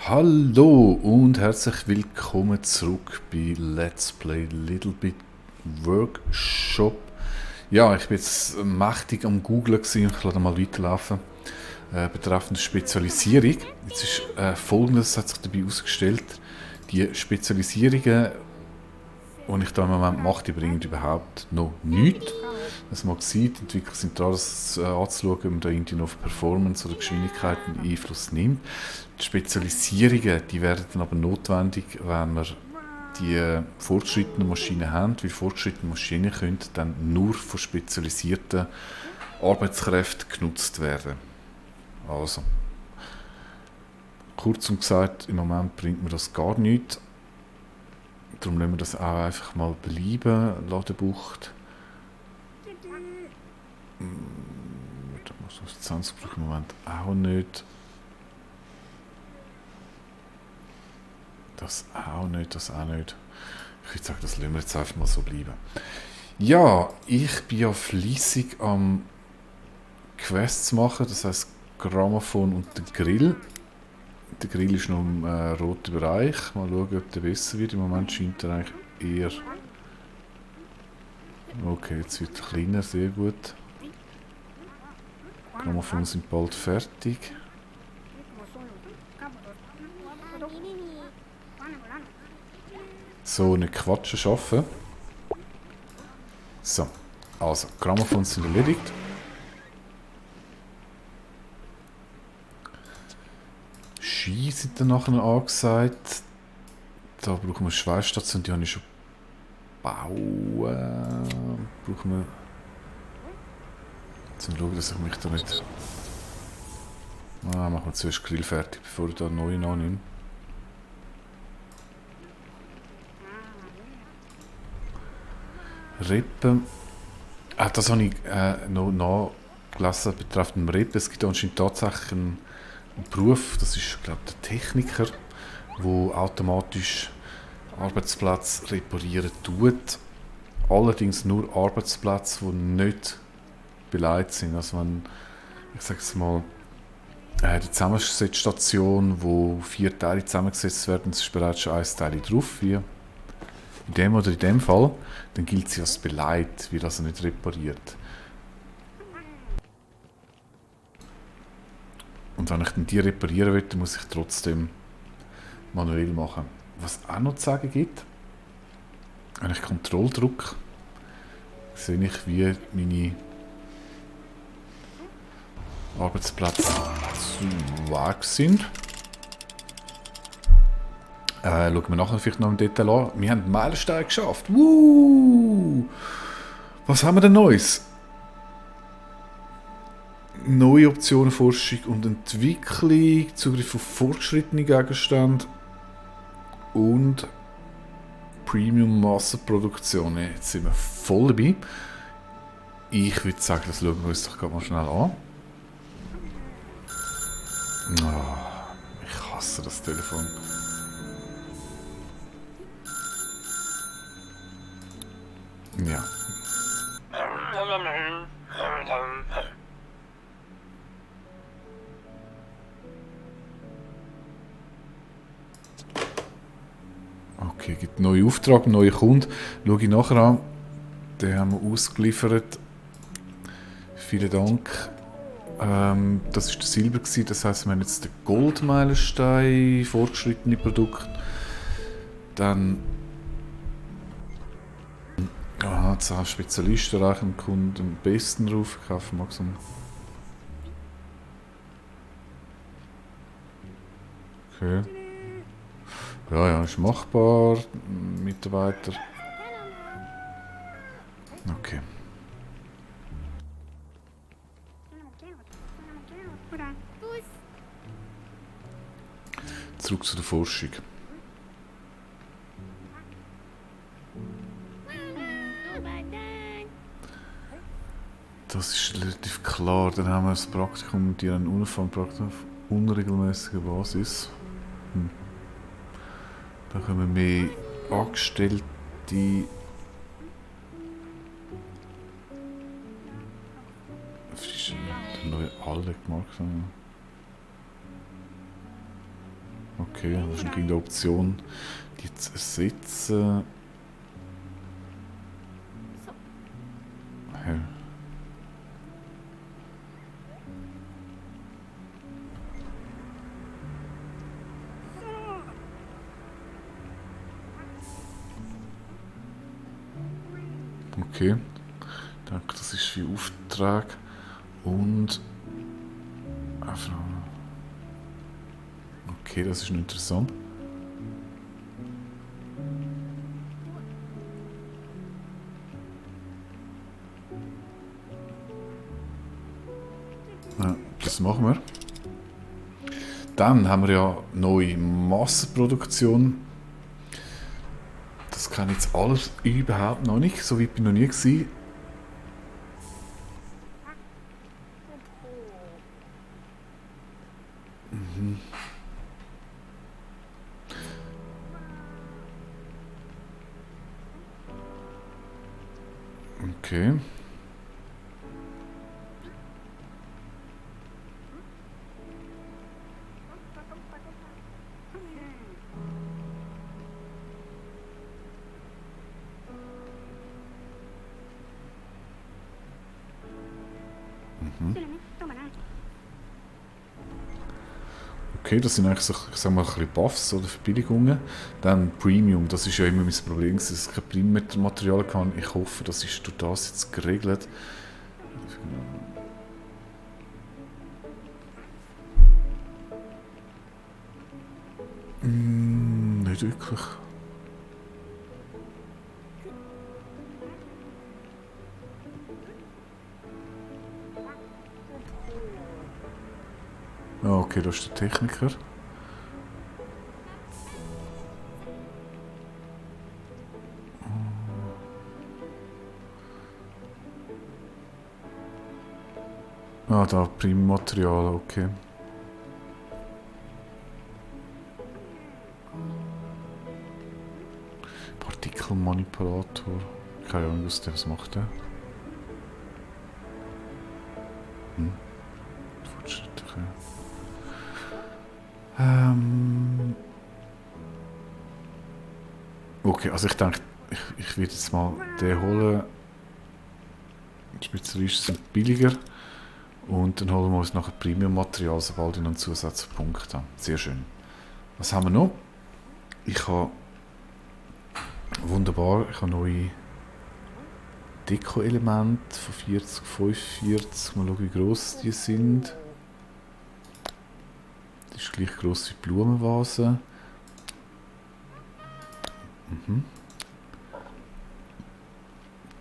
Hallo und herzlich willkommen zurück bei Let's Play Little Bit Workshop. Ja, ich bin jetzt mächtig am Googlen gewesen. Ich lasse mal weiterlaufen. Betreffend Spezialisierung. Jetzt ist Folgendes hat sich dabei herausgestellt. Die Spezialisierungen, die ich da im Moment mache, die bringen überhaupt noch nichts. Es mag sein, die Entwickler sind dran, das anzuschauen, ob man da irgendwie noch auf Performance oder Geschwindigkeit einen Einfluss nimmt. Die Spezialisierungen, die werden dann aber notwendig, wenn wir die fortgeschrittenen Maschinen haben, weil fortgeschrittene Maschinen können dann nur von spezialisierten Arbeitskräften genutzt werden. Also, kurzum gesagt, im Moment bringt mir das gar nichts. Darum lassen wir das auch einfach mal bleiben, Ladebucht. Lizenz brauche ich im Moment auch nicht. Das auch nicht, das auch nicht. Ich würde sagen, das lassen wir jetzt einfach mal so bleiben. Ja, ich bin ja fleissig am Quests machen, das heisst Grammophon und der Grill. Der Grill ist noch im roten Bereich. Mal schauen, ob der besser wird. Im Moment scheint er eigentlich eher... Okay, jetzt wird er kleiner, sehr gut. Grammophon sind bald fertig. So, nicht quatschen, schaffen. So, also, Grammophon sind erledigt. Ski sind dann nachher angesagt. Da brauchen wir Schweißstation, die habe ich schon bauen. Brauchen wir... Zum schauen, dass ich mich da nicht... machen wir zuerst Grill fertig, bevor ich da einen neuen annehme. Rippen. Das habe ich noch nachgelesen betreffend dem Rippen. Es gibt anscheinend tatsächlich einen Beruf, das ist, glaube ich, der Techniker, der automatisch Arbeitsplätze reparieren tut. Allerdings nur Arbeitsplätze, die nicht beleidigt sind. Also wenn, ich sage es mal, die Zusammensetzstation, wo 4 Teile zusammengesetzt werden, es ist bereits schon ein Teil drauf, wie in dem oder in dem Fall, dann gilt sie als beleidigt, wird also nicht repariert. Und wenn ich dann die reparieren will, dann muss ich trotzdem manuell machen. Was auch noch zu sagen gibt, wenn ich Ctrl drücke, sehe ich, wie meine Arbeitsplätze zu Weg sind. Schauen wir nachher vielleicht noch im Detail an. Wir haben einen Meilenstein geschafft. Was haben wir denn Neues? Neue Optionen, Forschung und Entwicklung, Zugriff auf fortgeschrittene Gegenstände und Premium-Massenproduktion. Jetzt sind wir voll dabei. Ich würde sagen, das schauen wir uns doch mal schnell an. Ich hasse das Telefon. Ja. Okay, gibt einen neuen Auftrag, einen neuen Kunden. Schaue ich nachher an. Den haben wir ausgeliefert. Vielen Dank. Das war der Silber, das heisst, wir haben jetzt den Goldmeilenstein, fortgeschrittene Produkte. Dann 10 Spezialisten erreichen dem Kunden am besten drauf. Kaufen Maximum. Okay. Ja, ist machbar. Mitarbeiter. Okay. Zurück zu der Forschung. Das ist relativ klar. Dann haben wir das Praktikum, die ein Uniformpraktikum auf unregelmäßiger Basis. Da kommen mehr Angestellte. Neue alle gemacht haben. Okay, das ist eine Option, die zu ersetzen. Ja. Okay, danke, das ist für Auftrag und einfach. Okay, das ist noch interessant. Ja, das machen wir. Dann haben wir ja neue Massenproduktion. Das kann ich jetzt alles überhaupt noch nicht. So weit bin ich noch nie gewesen. Okay. Okay, das sind eigentlich so, ich sag mal, ein bisschen Buffs oder Verbilligungen. Dann Premium, das ist ja immer mein Problem, dass ich kein Primärmaterial kann. Ich hoffe, das ist durch das jetzt geregelt. Nicht wirklich. Ah, okay, das ist der Techniker. Ah, da Primmaterial, okay. Partikelmanipulator. Keine Ahnung, was macht der? Fortschrittliche. Okay, also ich denke, ich werde jetzt mal den holen. Die Spezialisten sind billiger. Und dann holen wir uns nachher Premium-Material, sobald ich noch einen Zusatzpunkt habe. Sehr schön. Was haben wir noch? Ich habe wunderbar, ich habe neue Deko-Elemente von 40, 45. Mal schauen, wie gross die sind. Die ist gleich gross wie die Blumenvase.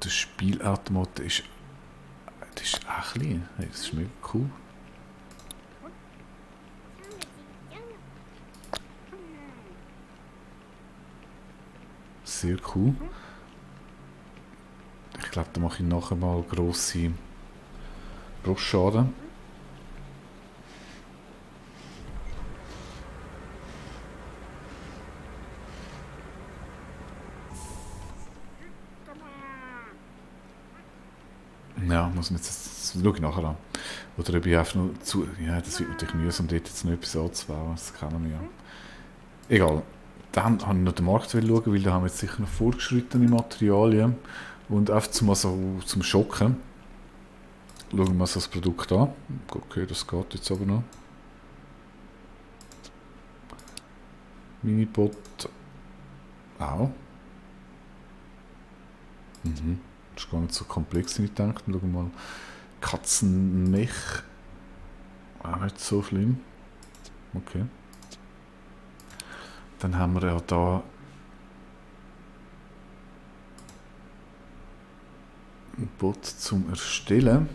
Der Spielautomat ist auch klein. Hey, das ist mega cool. Sehr cool. Ich glaube, da mache ich nachher mal grosse Broschade. Ja, muss man jetzt, das schaue ich nachher an. Oder ob ich einfach nur zu. Ja, das wird natürlich mühsam, dort jetzt noch etwas anzubauen. Das kennen wir ja. Egal. Dann habe ich noch den Markt schauen, weil da haben wir jetzt sicher noch fortgeschrittene Materialien. Und einfach zum Schocken. Schauen wir uns das Produkt an. Okay, das geht jetzt aber noch. Minibot. Auch. Das ist gar nicht so komplex, wie ich denke. Schauen wir mal. Katzenmech. Auch nicht so schlimm. Okay. Dann haben wir ja da ein Bot zum Erstellen.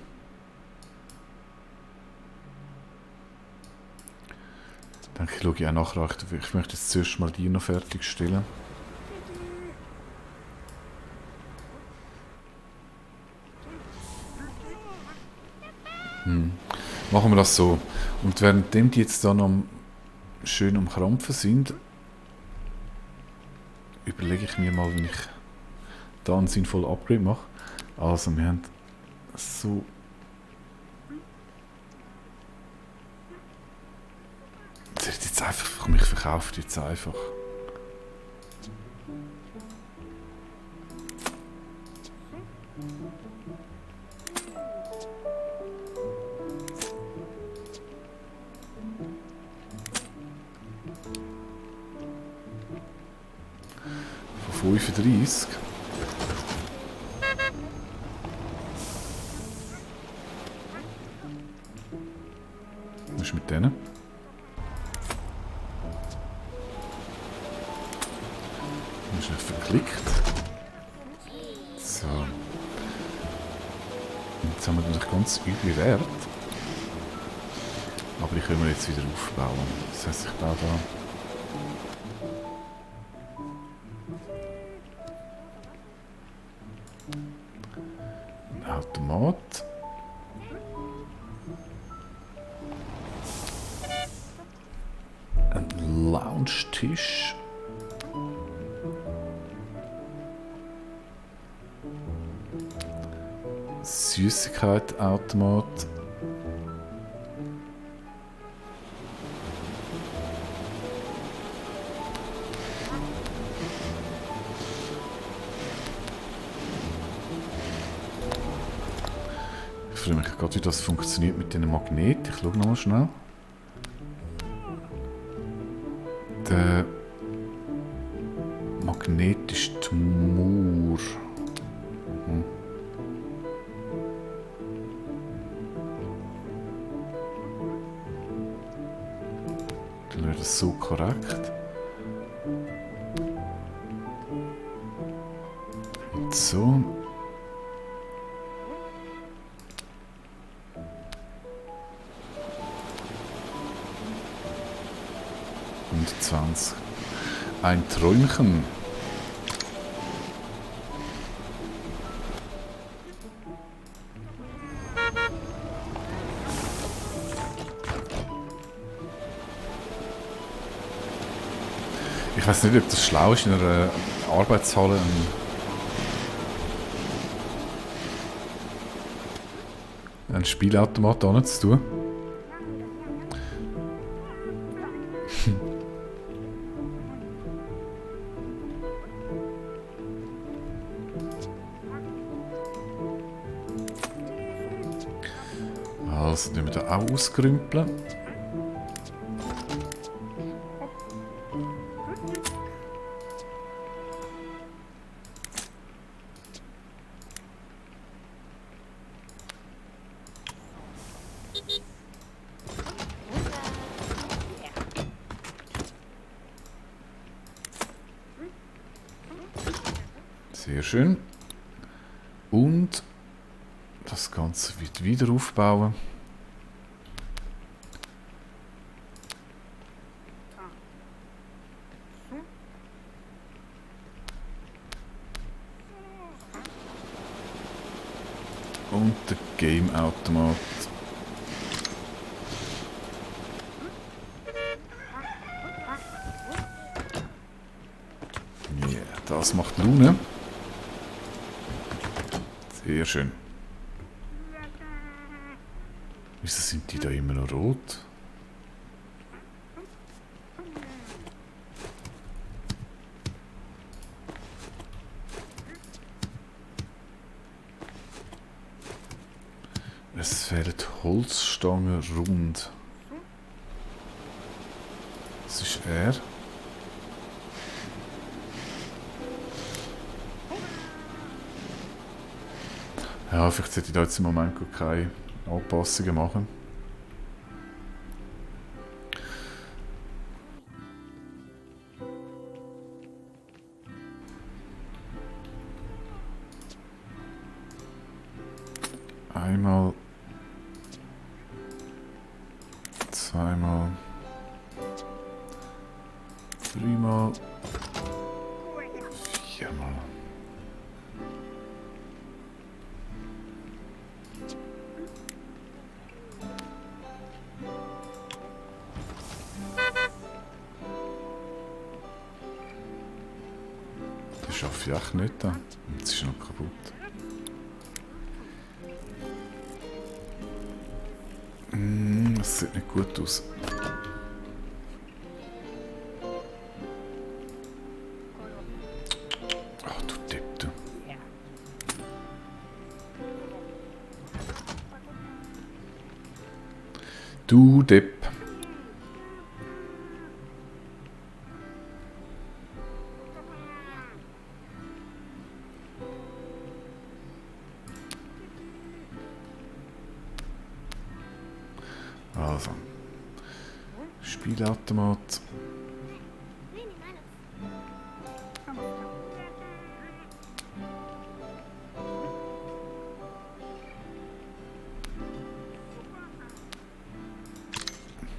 Ich denke, ich schaue auch nachher. Ich möchte jetzt zuerst mal die noch fertigstellen. Machen wir das so. Und währenddem die jetzt da noch schön am Krampfen sind, überlege ich mir mal, wenn ich da einen sinnvollen Upgrade mache. Also, wir haben so. Der hat jetzt einfach Komm, ich verkaufe die jetzt einfach. Von 35. Was ist mit denen? Ist nicht verklickt. So. Jetzt haben wir natürlich ganz üble Wert. Aber die können wir jetzt wieder aufbauen. Das heisst, ich baue da einen Automat. Ein Lounge-Tisch. Süßigkeitsautomat. Ich frage mich gerade, wie das funktioniert mit den Magneten. Ich schaue nochmal schnell. Der Magnet ist die Mauer. Dann wäre das so korrekt. Und so. Und 20. Ein Träumchen. Ich weiß nicht, ob das schlau ist, in einer Arbeitshalle einen Spielautomat anzutun. Also, nehmen wir da auch ausgerümpeln. Sehr schön. Und das Ganze wird wieder aufbauen. Und der Game-Automat. Ja, das macht Laune. Sehr schön. Wieso sind die da immer noch rot? Es fehlen Holzstangen rund. Das ist er. Ja, vielleicht sollte ich da jetzt im Moment gar keine Anpassungen machen. Einmal, zweimal, dreimal, viermal. Das schaffe ich echt nicht. Jetzt ist er noch kaputt. Das sieht nicht gut aus. Du Depp. Also. Spielautomat.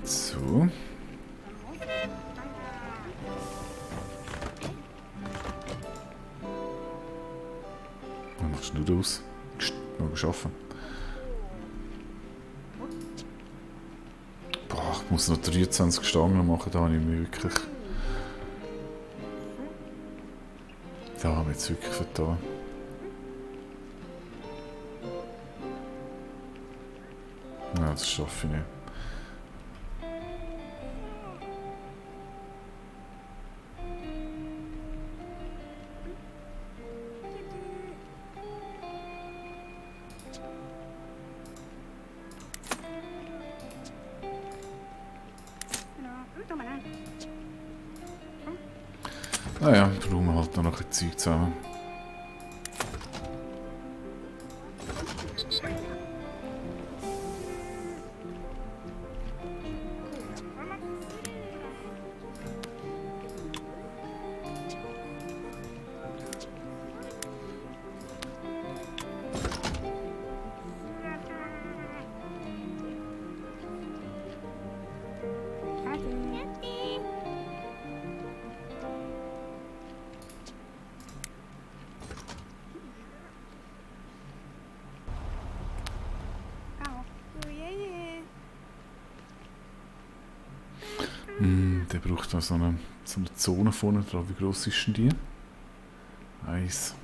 So. Was machst du daraus? Mal arbeiten. Boah, ich muss noch 23 Stangen machen, da habe ich mich wirklich... Da habe ich jetzt wirklich vertan. Nein, das schaffe ich nicht. Naja, brauchen wir halt noch ein bisschen Zeug zusammen. Der braucht da so eine Zone vorne dran. Wie groß ist denn die? 1.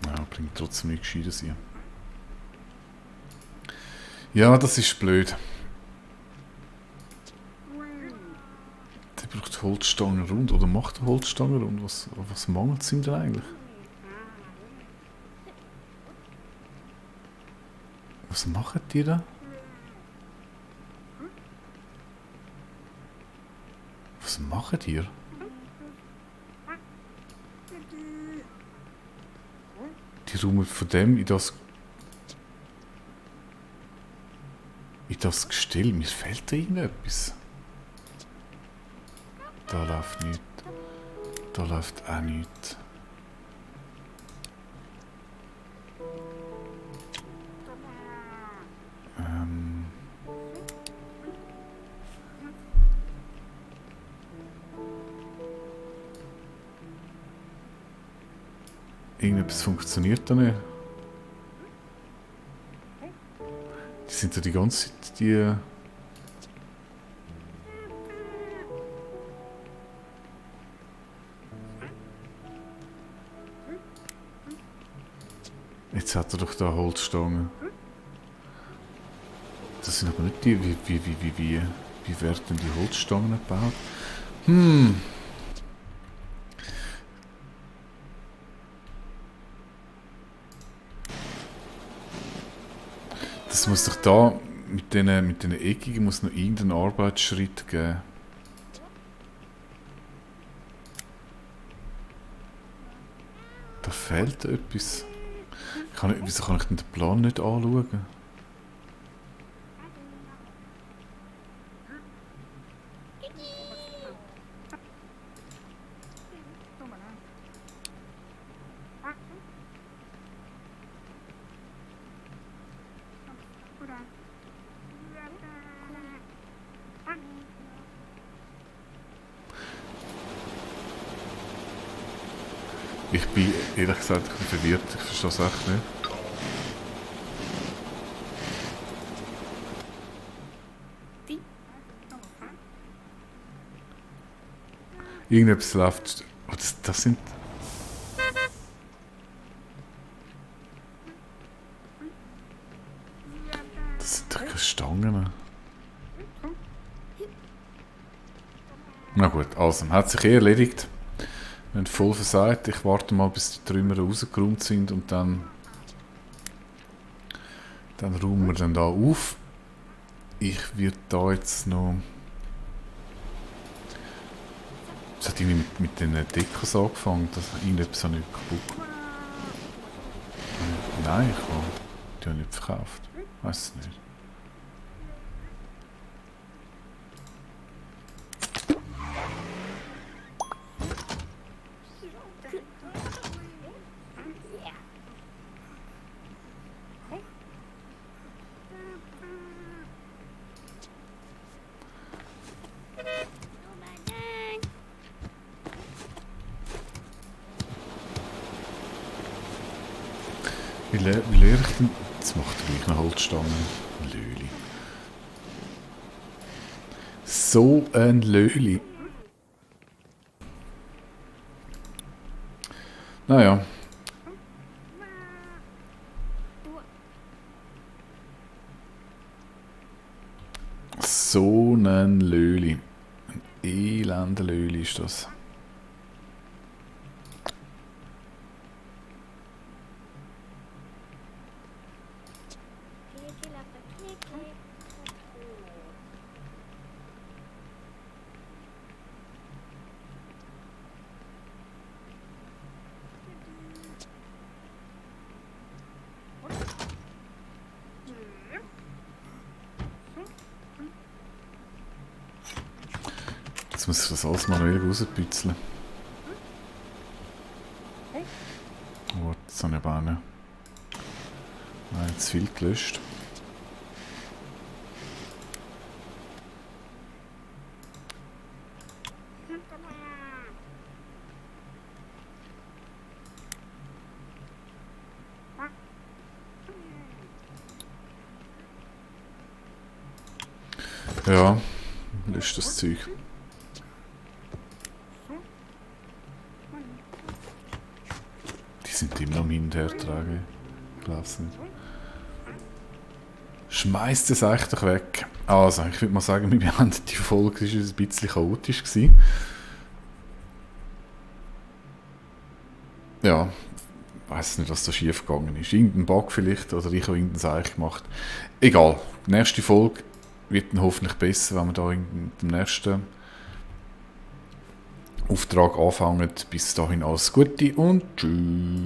Ja, bringt trotzdem nicht Gescheites hier. Ja, das ist blöd. Der braucht Holzstangen rund. Oder macht er Holzstangen rund? Was mangelt es ihm denn eigentlich? Was machen die da? Was machen die? Die räumen von dem in das Gestell. Mir fehlt da irgendetwas. Da läuft nichts. Da läuft auch nichts. Irgendetwas funktioniert da nicht. Die sind ja die ganze Zeit die... Jetzt hat er doch da Holzstangen. Das sind aber nicht die... Wie werden denn die Holzstangen gebaut? Das muss doch da mit den Eckigen muss noch irgendeinen Arbeitsschritt geben. Da fehlt etwas. Wieso kann ich denn den Plan nicht anschauen? Ich bin ehrlich gesagt ein bisschen verwirrt, ich verstehe es echt nicht. Irgendetwas läuft... Oh, das sind... Das sind doch keine Stangen. Na gut, also, hat sich erledigt. Wir haben voll versagt. Ich warte mal, bis die Trümmer rausgeräumt sind und dann Dann räumen wir dann da auf. Ich werde da jetzt noch... Es hat irgendwie mit den Dekos angefangen, dass irgendetwas nicht kaputt. Nein, ich habe die nicht verkauft. Weiß es nicht. Wie lehre ich denn? Jetzt macht er gleich eine Holzstange. Löli. So ein Löli. Naja. So ein Löli. Ein elender Löli ist das. Jetzt muss ich das alles manuell rauspützeln. Oh, jetzt habe ich aber auch zu viel gelöscht. Ja, löscht das Zeug. Die sind immer noch hin und her tragen. Ich glaube es nicht. Schmeißt es eigentlich doch weg. Also, ich würde mal sagen, wir haben die Folge ist ein bisschen chaotisch gewesen. Ja, ich weiß nicht, was da schief gegangen ist. Irgendein Bug vielleicht oder ich habe irgendein Zeichen gemacht. Egal. Die nächste Folge wird dann hoffentlich besser, wenn wir da in dem nächsten Auftrag anfangen. Bis dahin alles Gute und tschüss.